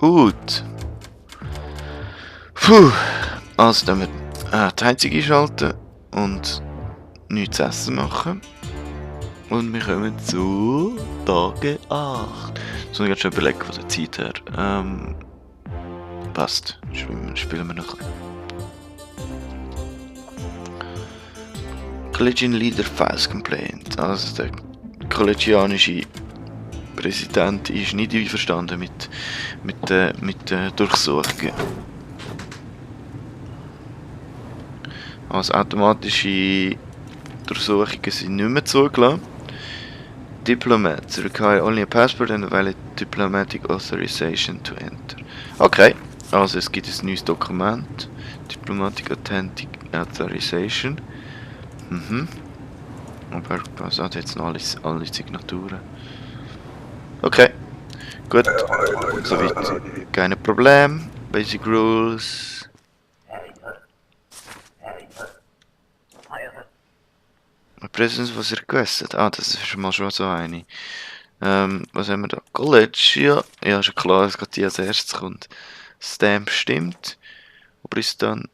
Gut. Puh. Also dann wir die Heizung einschalten und nichts zu essen machen. Und wir kommen zu Tage 8. So, ich jetzt schon überlegen von der Zeit her. Passt. Spielen wir noch ein. Collegian Leader Files Complaint. Also der kollegianische Präsident ist nicht einverstanden mit der Durchsuchung. Also automatische Durchsuchungen sind nicht mehr zugelassen. Diplomats require only a passport and a valid diplomatic authorization to enter. Okay, also es gibt ein neues Dokument. Diplomatic Authorization. Aber was hat jetzt noch alle Signaturen? Okay, gut. Soweit keine Problem. Basic Rules. Presence was requested. Ah, das ist schon mal so eine. Was haben wir da? College, ja. Ja, schon klar, dass gerade die als erstes kommt. Stamp stimmt. Aber ist dann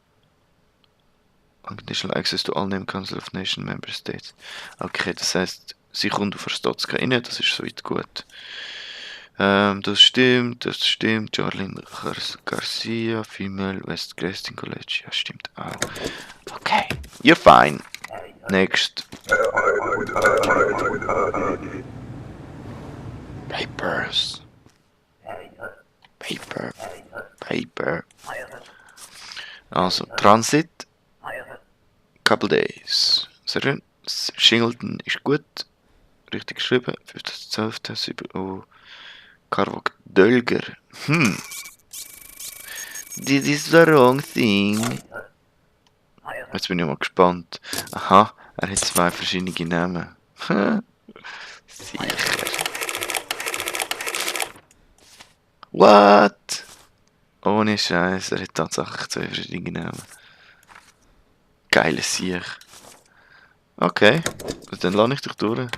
Unconditional Access to all Name Council of Nation Member States. Okay, das heißt, sie kommt auf Stotzka rein, das ist soweit gut. Das stimmt. Charlene Garcia, Female, West Cresting College. Ja, stimmt auch. Okay, you're fine. Next. Papers. Paper. Also, Transit. Couple days. Sehr schön. Shingleton ist gut. Richtig geschrieben. 15.12. Oh. Carvok Dölger. This is the wrong thing. Jetzt bin ich mal gespannt. Aha, er hat zwei verschiedene Namen. Sicher. What? Ohne Scheiß, er hat tatsächlich zwei verschiedene Namen. Geiles Sieg. Okay, dann lasse ich dich durch.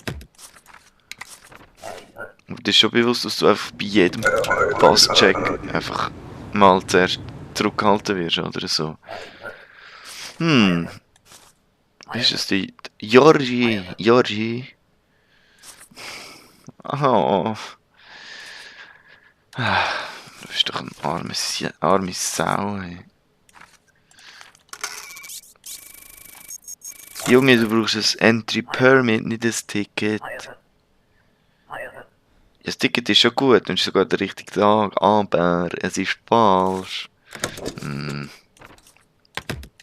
Aber das ist schon bewusst, dass du einfach bei jedem Passcheck einfach mal zuerst zurückgehalten wirst oder so. Ist es die Georgie? Oh. Du bist doch ein armes Sau, ey. Junge, du brauchst ein Entry Permit, nicht ein Ticket. Das Ticket ist schon gut und ist sogar der richtige Tag, aber es ist falsch.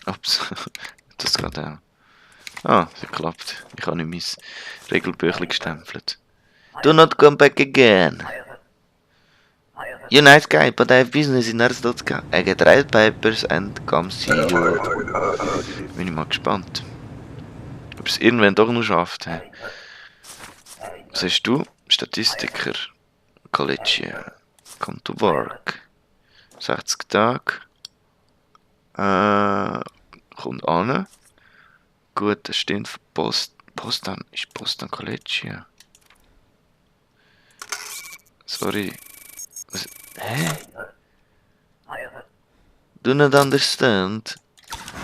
Ups, das geht auch. Ah, es hat geklappt. Ich habe nicht mein Regelbüchlein gestempelt. Do not come back again. You're nice guy, but I have business in Arstotzka. I get right papers and come see you. Bin ich mal gespannt. Ob es irgendwann doch noch schafft. He? Was hast du? Statistiker. College. Come to work. 60 Tage. Kommt an. Gut, das stimmt für Postan. Ist Postan College? Sorry. Was? Hä? Do not understand?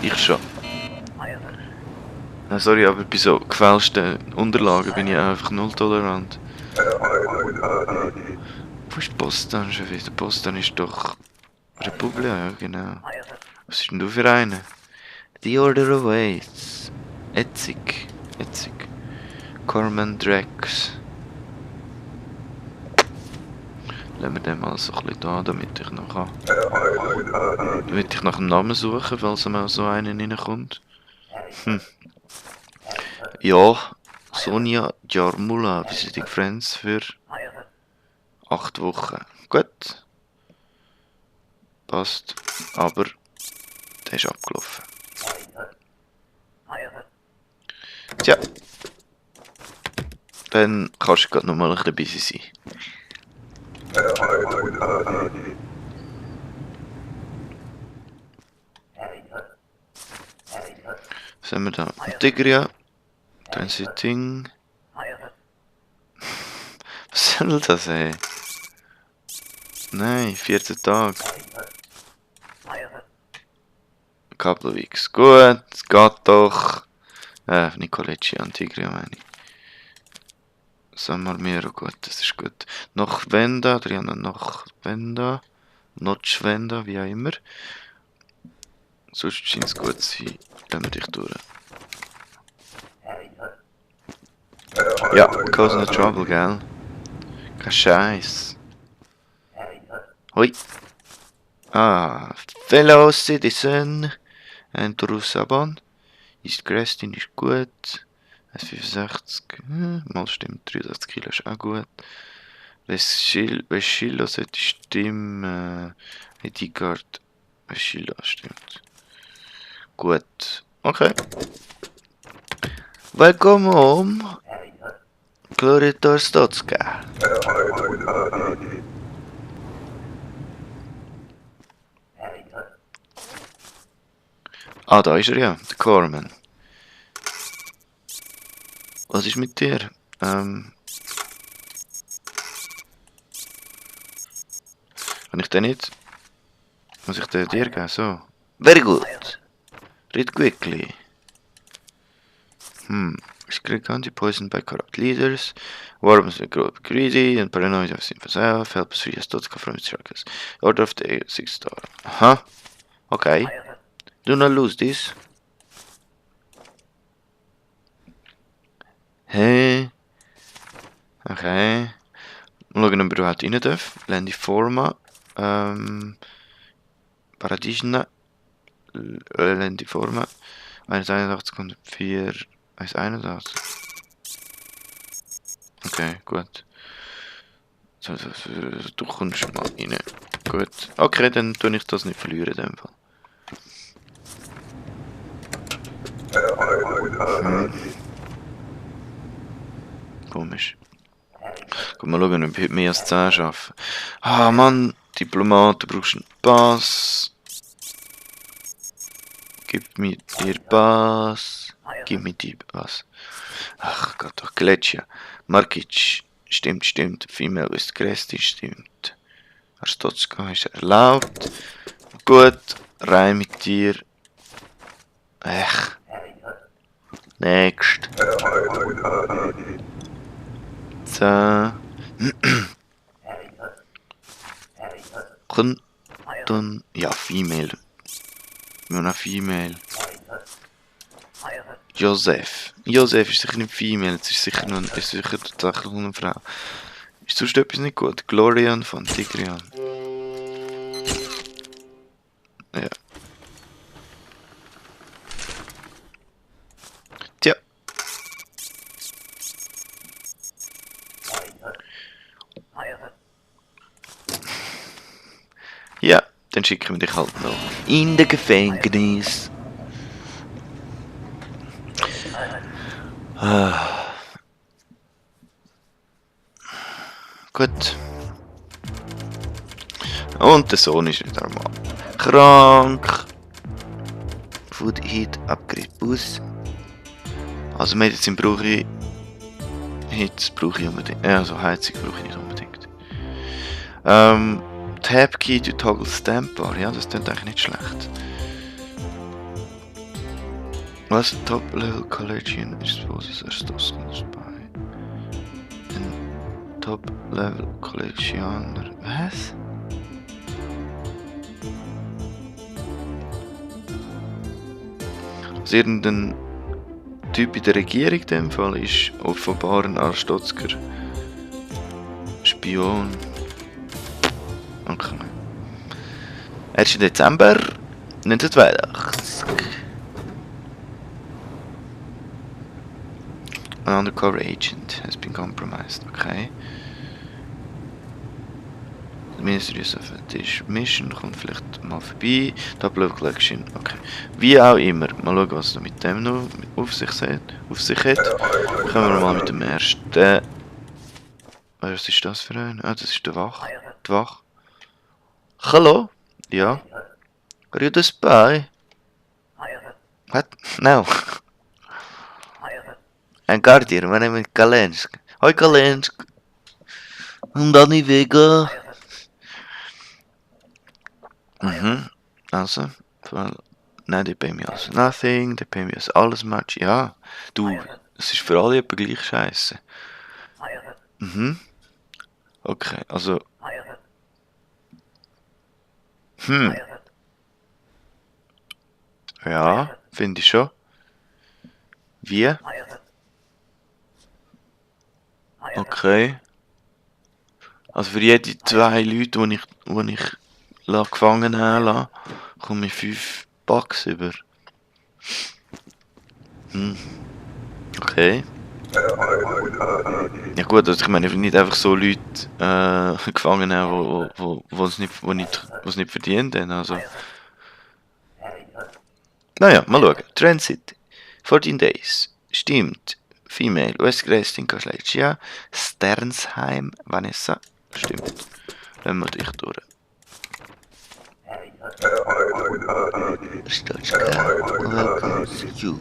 Ich schon. Sorry, aber bei so gefälschten Unterlagen bin ich einfach null tolerant. Wo ist Postan schon wieder? Postan ist doch Republika, ja genau. Was ist denn du für eine? The Order awaits. Etzig. Corman Drex. Lassen wir den mal so ein bisschen da, damit ich noch nach dem Namen suchen, falls mal so einen reinkommt. Ja, Sonja Jarmula, Visiting Friends für 8 Wochen. Gut. Passt. Aber der ist abgelaufen. Tja. Dann kannst du gerade noch mal ein bisschen busy sein. Was haben wir da? Integria. Dann Sitting. Was soll das, ey? Nein, 14 Tage. Kaplowix. Gut, geht doch. Nicolecci Antigria meine ich. Samarmero, gut, das ist gut. Noch Venda, Adriana, noch Venda. Notch Venda, wie auch immer. Sonst scheint es gut zu sein. Lassen wir dich durch. Ja, cause no trouble, gell? Kein Scheiß. Hoi. Ah, fellow citizen. Andrew Saban. Ist Grestin ist gut. 1,65. Mal stimmt, 63 Kilo ist auch gut. Veschillo sollte stimmen. Edigard. Veschillo stimmt. Gut. Okay. Welcome home. Gloritor Stotska. Ah, da ist er ja, der Corman. Was ist mit dir? Kann ich den nicht? Muss ich den dir geben? So. Very good. Read quickly. Restrict anti-poison by corrupt leaders. Worms will grow up greedy and paranoid of himself. Help us free Stotska from its struggles. Order of the 6 star. Aha. Okay. Do not lose this. Hey. Okay. Mal schauen, ob wir überhaupt rein dürfen. Landiforma. Paradisna. Landiforma. 1,81,4. 1,81. Okay, gut. Du kommst mal rein. Gut. Okay, dann tue ich das nicht verlieren in dem Fall. Komisch. Guck mal schauen, ob ich mehr als 10 arbeite. Ah Mann, Diplomat, du brauchst einen Pass. Gib mir dir Pass. Gib mir die Pass. Ach Gott, doch Gletscher. Markic. Stimmt. Female ist Cresti, stimmt. Arstotska ist erlaubt. Gut, rein mit dir. Next. So. Dann. Ja, Female. Nur noch Female. Joseph. Joseph ist sicher nicht Female, es ist sicher tatsächlich nur eine Frau. Ist sonst etwas nicht gut? Glorian von Tigrian. Ja. Tja. Ja, dann schicken wir dich halt noch in den Gefängnis. Gut. Und der Sohn ist nicht normal. Krank. Food Heat Upgrade Bus. Also Medizin brauche ich. Hits brauche ich unbedingt. Also Heizung brauche ich nicht unbedingt. Tab Key to Toggle Stampbar. Ja, das klingt eigentlich nicht schlecht. Was Top Level Collegian exposes Arstos bei. Ein Top Level Collegianer. Was? Also irgendein Typ in der Regierung in dem Fall ist offenbar ein Arstotzker Spion. Okay. 1. Dezember 1982. An undercover agent has been compromised. Okay. The Ministry of Mission kommt vielleicht mal vorbei. Double Collection. Okay. Wie auch immer. Mal schauen, was er mit dem noch auf sich hat. Kommen wir mal mit dem ersten. Was ist das für ein? Ah, das ist der Wach. Die Wach. Hallo? Ja. Are you the spy? What? No. En Guardian, my name is Kalensk. Hoi Kalensk. Danny Vega. Mhm. Also, nein, die pay me also nothing, die pay me also alles much. Ja, du, es ist für alle etwa gleich scheiße. Mhm. Okay, also, hm, ja, finde ich schon. Wie? Okay. Also für jede 2 Leute, die ich gefangen habe, komme ich 5 Bucks über. Hm, okay. Ja gut, also ich meine nicht einfach so Leute gefangen haben, wo's nicht verdient haben. Also. Naja, mal schauen. Transit. 14 Days. Stimmt. Female. US in Kaschleitschia. Sternsheim. Vanessa. Stimmt. Lassen wir dich durch. Stoczka. Welcome to you.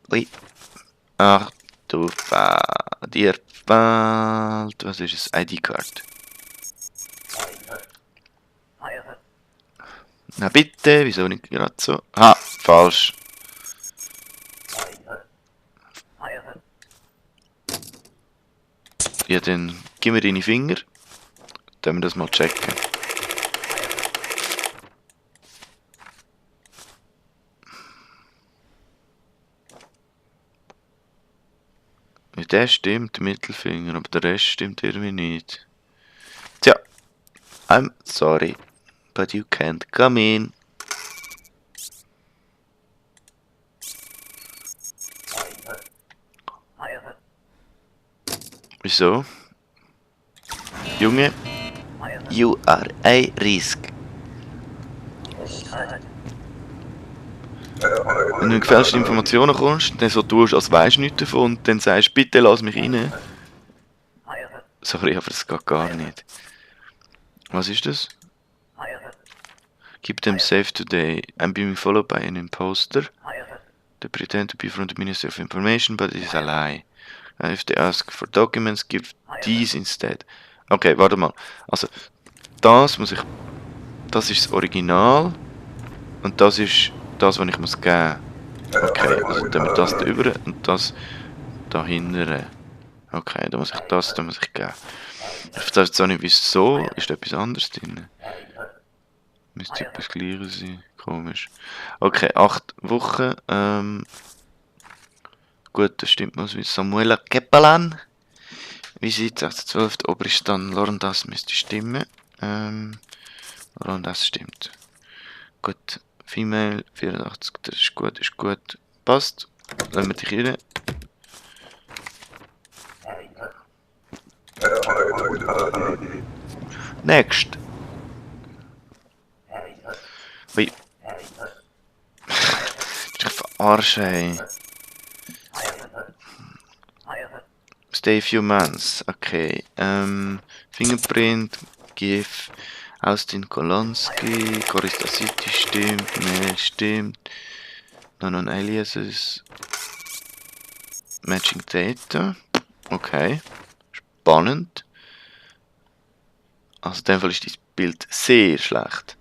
Ui. Ach du dir fehlt. Was ist es? ID-Card. Na bitte, wieso nicht gerade so? Ah, falsch. Ja, dann gib mir deine Finger. Dann wir das mal checken. Ja, der stimmt, der Mittelfinger, aber der Rest stimmt irgendwie nicht. Tja, I'm sorry, but you can't come in. Wieso? Junge, you are a risk. Wenn du mit gefälschten Informationen kommst, dann so tust, als weisst du nichts davon und dann sagst, bitte lass mich rein. Sorry, aber das geht gar nicht. Was ist das? Keep them safe today. I'm being followed by an imposter. They pretend to be from the Ministry of Information, but it is a lie. And if they ask for documents, give these instead. Okay, warte mal. Also, das muss ich. Das ist das Original. Und das ist das, was ich muss geben. Okay, also dann wir das da über und das da hinten. Okay, da muss ich geben. Ich verstehe jetzt auch nicht, wieso. Ist da etwas anderes drin? Müsste etwas Gleiches sein. Komisch. Okay, 8 Wochen. Gut, das stimmt mal so wie Samuela Kepalan. Wie sieht es 12. Obristan Lorendas müsste stimmen. Lorendas stimmt. Gut. Female 84, das ist gut, ist gut. Passt. Lassen wir dich rein. Next. Wie? Ich verarsche, ey. Stay few months. Okay. Fingerprint, GIF, Austin Kolonski, Korista City stimmt, Mail stimmt. Non-aliases. Matching Data. Okay. Spannend. Also in dem Fall ist dieses Bild sehr schlecht.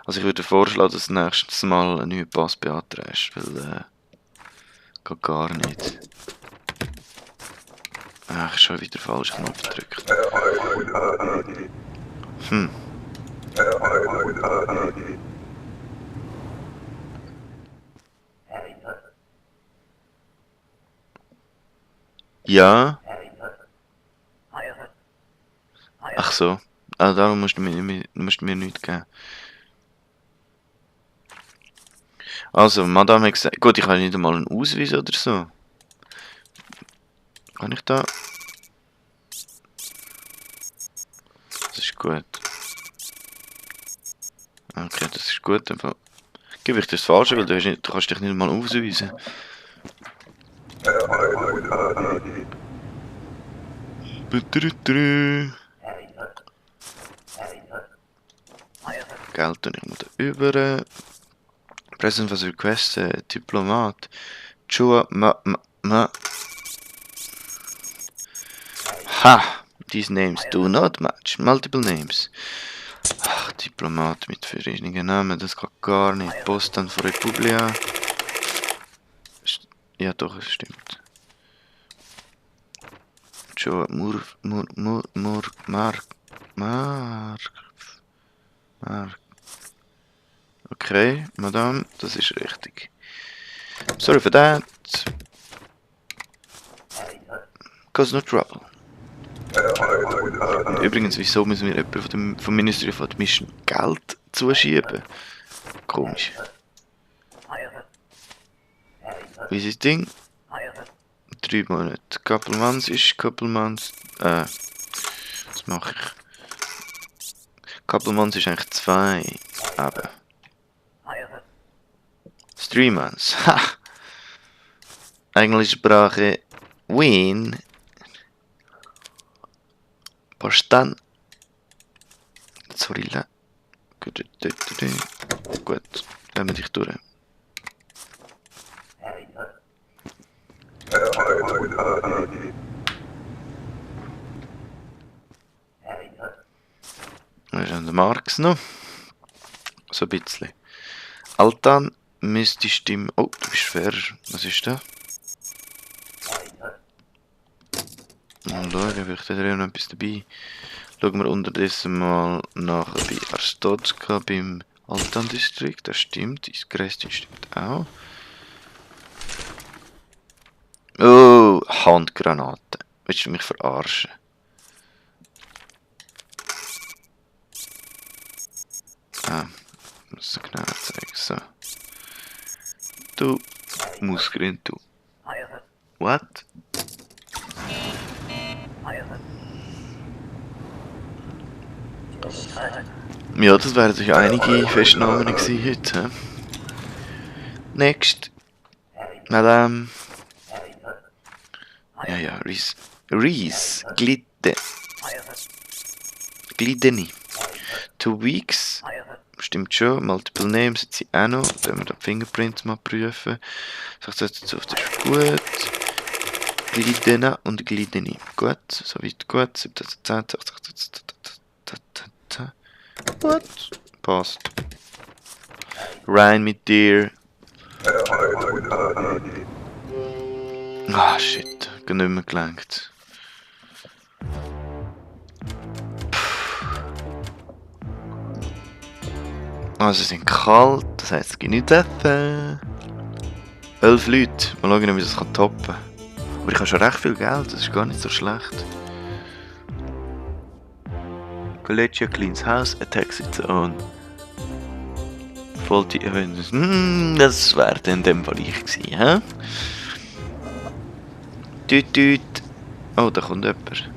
Also ich würde vorschlagen, dass du nächstes Mal einen neuen Pass beantragst, weil geht gar nicht. Ach, schon wieder falsch Knopf gedrückt. Ja. Ach so. Also darum musst du mir nichts geben. Also, Madame hat gesagt... Gut, ich habe nicht einmal einen Ausweis oder so. Kann ich da... Das ist gut. Okay, das ist gut. Dann gebe ich dir das Falsche, weil du kannst dich nicht mal ausweisen. Geld und ich muss da über. President was request, Diplomat. Chua, Ha! These names do not match. Multiple names. Ach, Diplomat mit verschiedenen Namen, das geht gar nicht. Postan von Republia. Ja, doch, es stimmt. Joe Mark. Okay, Madame, das ist richtig. Sorry for that. Cause no trouble. Und übrigens, wieso müssen wir jemanden vom Ministry of Admission Geld zuschieben? Komisch. Wie ist das Ding? 3 Monate. Couple months ist Couple months. Was mache ich? Couple months ist eigentlich 2. Eben. 3 months. Ha! Englische Sprache. Win. Verstanden. Sorry. Gut, lassen wir dich durch. Wir haben den Marx noch. So ein bisschen. Altan müsste stimmen. Oh, du bist fair. Was ist das? Mal schauen, vielleicht hat er noch etwas dabei. Schauen wir unterdessen mal nach bei Arstotzka beim Altan-Distrikt. Das stimmt. Isgrestin stimmt auch. Oh, Handgranate. Willst du mich verarschen? Ah, muss ich genau zeigen. So. Du, Muskeln, du. What? Ja, das wären sicher einige Festnahmen gewesen heute. Next. Madame. Ja, Reese. Glideni. 2 weeks. Stimmt schon. Multiple Names hat sie auch noch. Da werden wir die Fingerprints mal prüfen. Ich sage jetzt auf, das ist gut. Glidena und Glideni. Gut, soweit gut. 17.10. Gut. Passt. Rein mit dir. Ah, shit. Gar nicht mehr gelangt. Also, sie sind kalt. Das heisst, es gibt nichts zu essen. 11 Leute. Mal schauen, wie ich das toppen kann. Aber ich habe schon recht viel Geld. Das ist gar nicht so schlecht. Collegia cleans house, attacks its own. Faulty Events. Das wäre dann in dem Fall ich gewesen, hä? Tüt. Oh, da kommt jemand.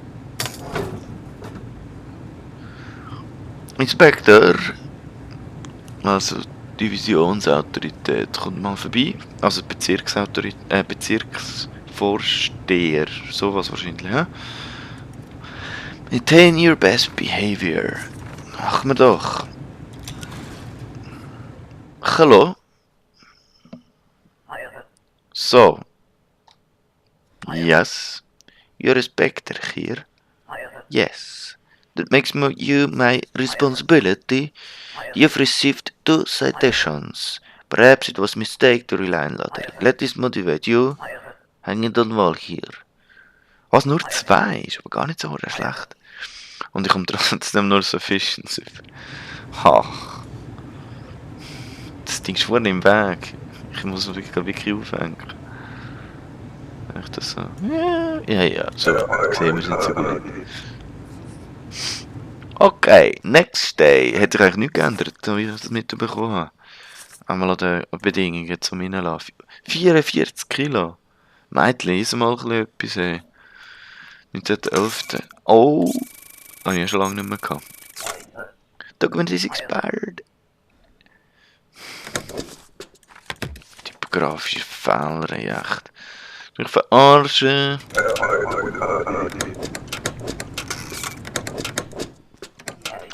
Inspektor. Also, Divisionsautorität kommt mal vorbei. Also, Bezirksvorsteher. Sowas wahrscheinlich, hä? Maintain your best behavior. Machen wir doch. Hallo? So. Yes. You're a spectre here. Yes. That makes you my responsibility. You've received 2 citations. Perhaps it was a mistake to rely on lottery. Let this motivate you. Hang it on wall here. Was, nur 2? Ist aber gar nicht so schlecht. Und ich komme trotzdem nur so Fischen. Ach. Das Ding ist vorne im Weg. Ich muss es wirklich aufhängen. Ich das so. Ja, so. Sehen wir es nicht so gut. Okay, next day. Hätte ich eigentlich nichts geändert, wie ich das mitbekommen habe. Einmal an den Bedingungen zum Reinlaufen. 44 Kilo. Mädchen, ist mal etwas. 19.11. Oh! Habe ich ja schon lange nicht mehr gehabt. Document is expired. Typografische Fehler, echt. Ich verarschen.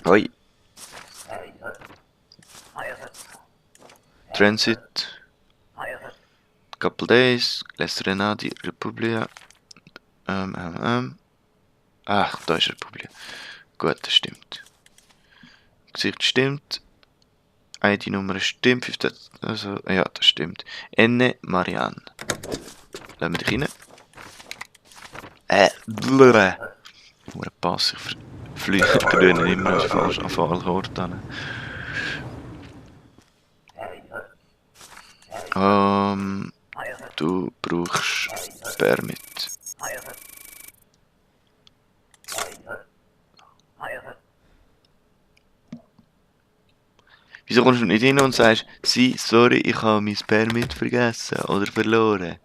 Hoi. Transit. Couple days. Les Renadi Republia. Ach, da ist Republik. Gut, das stimmt. Gesicht stimmt. ID-Nummer stimmt. Also, ja, das stimmt. Enne Marianne. Lassen wir dich rein. Blöre. Nur ein Pass, ich grüne immer falsch an falschen Ort an. Du brauchst Permit. Wieso kommst du nicht hin und sagst, sorry, ich habe mein Permit vergessen oder verloren?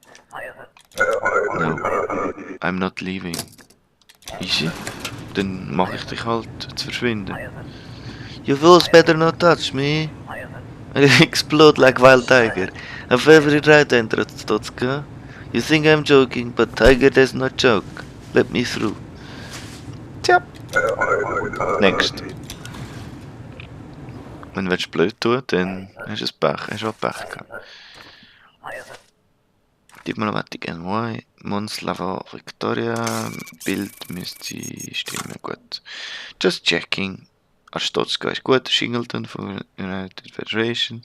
No, I'm not leaving. Easy. Dann mache ich dich halt zu verschwinden. You fools better not touch me. I explode like wild tiger. Have every right to enter Stotska. You think I'm joking, but tiger does not joke. Let me through. Tja. Next. Wenn du blöd tun, dann hast du es Pech. Hast du auch Pech gehabt. Diplomatic NY, Mons Lava Victoria, Bild müsste stimmen, gut. Just checking. Arstotzka ist gut, Shingleton von United Federation.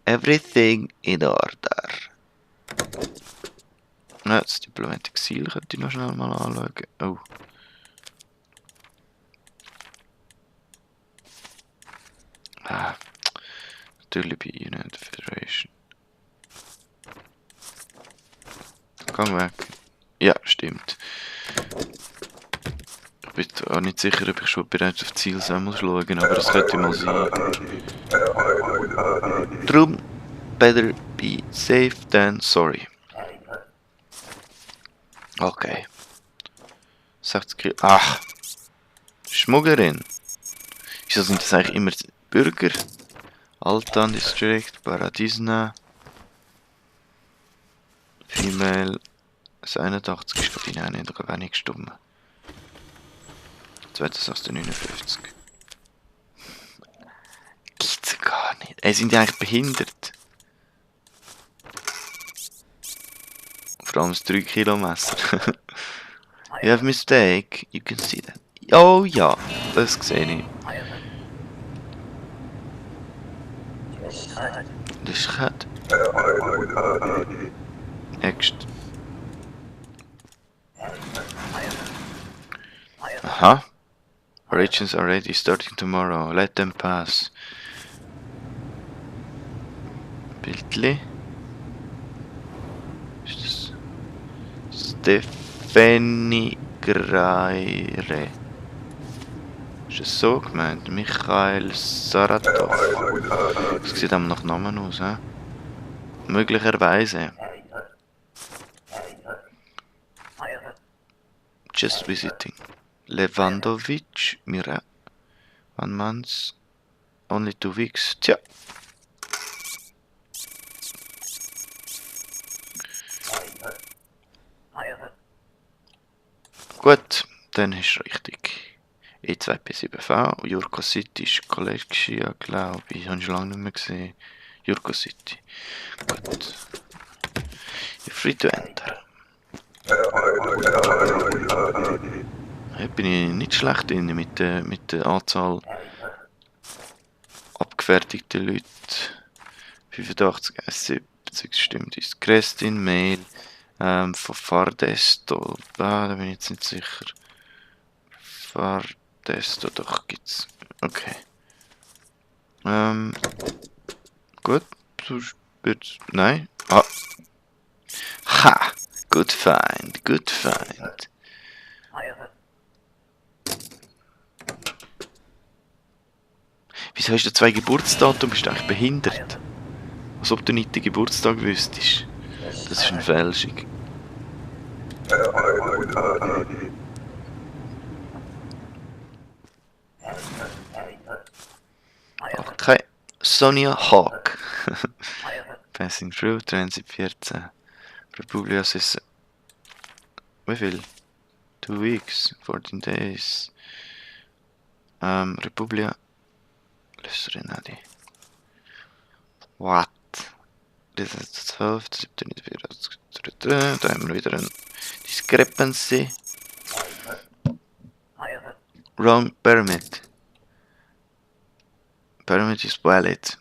Everything in order. Ja, das Diplomatic Seal könnte ich noch schnell mal anschauen. Oh. Ah, natürlich bei United Federation. Gang weg. Ja, stimmt. Ich bin auch nicht sicher, ob ich schon bereits auf Ziel sein muss schauen, aber das könnte mal sein. Drum, better be safe than sorry. Okay. 60 Kilo. Ach! Schmugglerin! Wieso sind das eigentlich immer Bürger? Altan District, Paradisna. Female. 81 ist gerade hinein, da gar nicht gestummen. 2859. Gibt's gar nicht. Ey, sind die eigentlich behindert? Vor allem das 3 Kilo Messer. You have mistake, you can see that. Oh ja, das sehe ich. Das ist gut. Next. Aha. Origins are ready, starting tomorrow. Let them pass. Bildli. Ist das Stefanie Greire? Ist das so gemeint? Michael Saratov. Das sieht einem nach Namen aus, hä? Möglicherweise. Just visiting. Lewandowicz, Mira. 1 month. Only 2 weeks. Tja. Gut, dann ist es richtig. E2P7V, Jurko City ist Collegia, glaube ich. Habe ich schon lange nicht mehr gesehen. Jurko City. Gut. You're free to enter. Hier bin ich nicht schlecht drin mit der Anzahl abgefertigter Leute. 85, 70 stimmt. Ist Crestin, Mail. Von Fardesto. Da bin ich jetzt nicht sicher. Fardesto, doch gibt's. Okay. Gut. Nein. Ah. Ha! Good find, good find. Wieso hast du 2 Geburtsdatum? Bist du eigentlich behindert? Als ob du nicht den Geburtstag wüsstest. Das ist eine Fälschung. Okay. Sonia Hawk. Passing through, Transit 14. Republias ist... Wie viel? 2 weeks, 14 days. Republia... Lösserin. What? Das ist 12, 17, 44. Da haben wir wieder eine Discrepancy. Wrong permit. Permit is valid.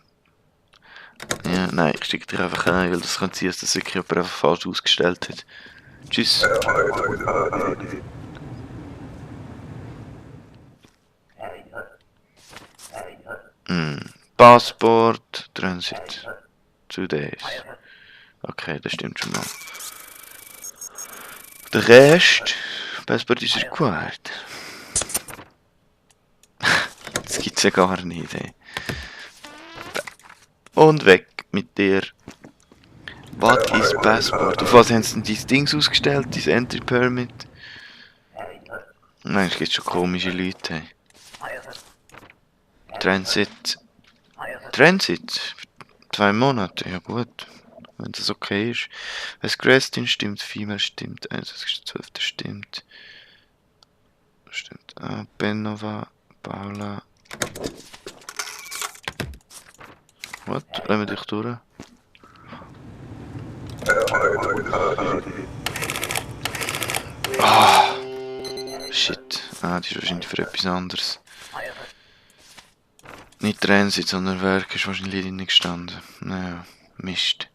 Ja, nein, ich steige dich einfach ein, weil das kann sein, dass das wirklich jemand einfach falsch ausgestellt hat. Tschüss. Passport, Transit. 2 days. Okay, das stimmt schon mal. Der Rest, Passport is required. Das gibt's ja gar nicht, ey. Und weg mit dir. What is Passport? Auf was haben sie denn dein Dings ausgestellt, dein Entry Permit? Nein, es gibt schon komische Leute, ey. Transit. Transit? 2 Monate, ja gut. Wenn das okay ist. Wenn Grestin stimmt, Female stimmt, 21.12. stimmt. Stimmt. Benova, Paula. What? Lassen wir dich durch. Ah. Shit. Die ist wahrscheinlich für etwas anderes. Nicht Transit, sondern Werk ist wahrscheinlich drin gestanden. Naja, Mist.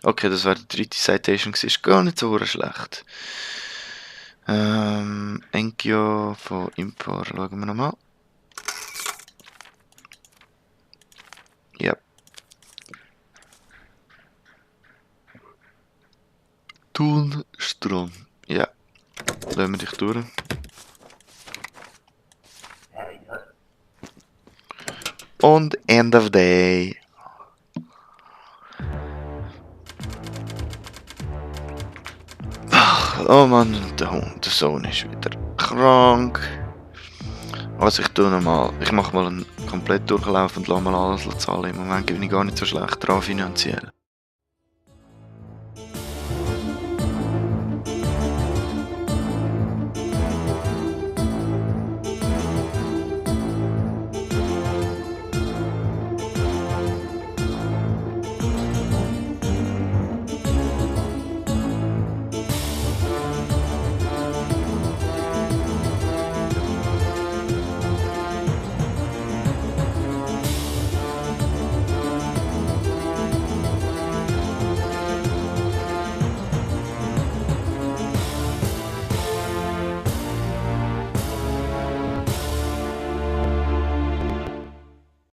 Okay, das war die 3. Citation, ist gar nicht so schlecht. Enkyo von Impor, schauen wir nochmal. Ja. Thunstrom. Ja. Lassen wir dich durch. Und End of Day. Ach, oh Mann, der Hund, der Sohn ist wieder krank. Also ich tue nochmal, ich mache mal einen komplett Durchlauf und lasse mal alles zahlen. Im Moment bin ich gar nicht so schlecht dran finanziell.